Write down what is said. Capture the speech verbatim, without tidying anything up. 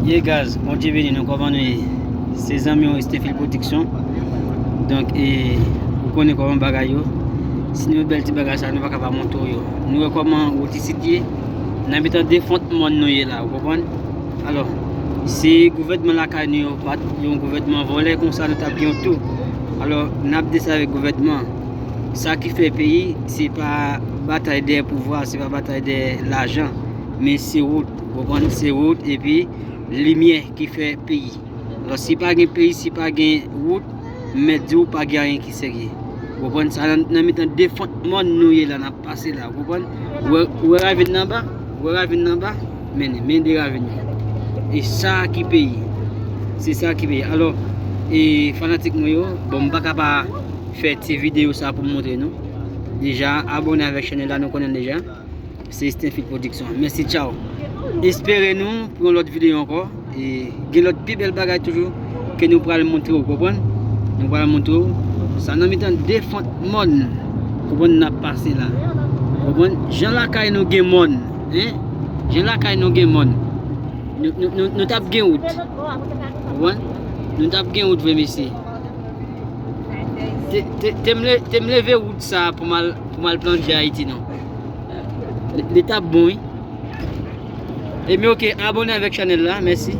Ye gaz, Bondye beni nou, kòman nou ye? Se zanmi w Estefil Pwodiksyon. Donk, e, ou konnen kòman bagay yo. Si nou bèl ti bagay sa, nou pa ka pa montre w yo. Nou wè kòman wout isit ye. Nan mitan de fwont mòn nou ye la, ou konprann? Alò, si gouvènman lakay nou yo pa t yon gouvènman vòlè konsa, nou t ap gen yon tou. Alò, n ap deside avèk gouvènman. Sa ki fè peyi, se pa batay dèyè pouvwa, se pa batay dèyè lajan, men se wout, ou konprann? Se wout, epi limyè ki fè peyi. Alò, si pa gen peyi, si pa gen wout, m mèt di w pa gen anyen ki serye. Ou konprann? Sa nan, nan mitan de fwont mòn nou ye la, n ap pase la, ou konprann? Ou wè, ou wè ravin nan anba? Ou wè ravin nan anba? Men, men de ravin yo. E sa ki peyi. Se sa ki peyi. Alò, e fanatik mwen yo, bon, m pa ka pa fè ti videyo sa pou m montre nou. Deja, abòne avèk chanèl la, nou konnen l deja. Se Stenfil Pwodiksyon. Mèsi, tchaw. Espere nou pou yon lòt videyo ankò. E gen lòt pi bèl bagay toujou ke nou pral montre w, konprann? Nou pral montre w. Sa nan mitan de fwont mòn, konprann, n ap pase la. Konprann? Jan lakay nou gen mòn, en? Jan lakay nou gen mòn. Nou, nou, nou, nou t ap gen wout. Konprann? Nou t ap gen wout vre, mesye. Te, te, te m le-, te m leve wout sa pou m al, pou m al planje Ayiti, non. Li, li t ap bon, wi. Ebyen, oke, abòne avèk chanèl la, mèsi.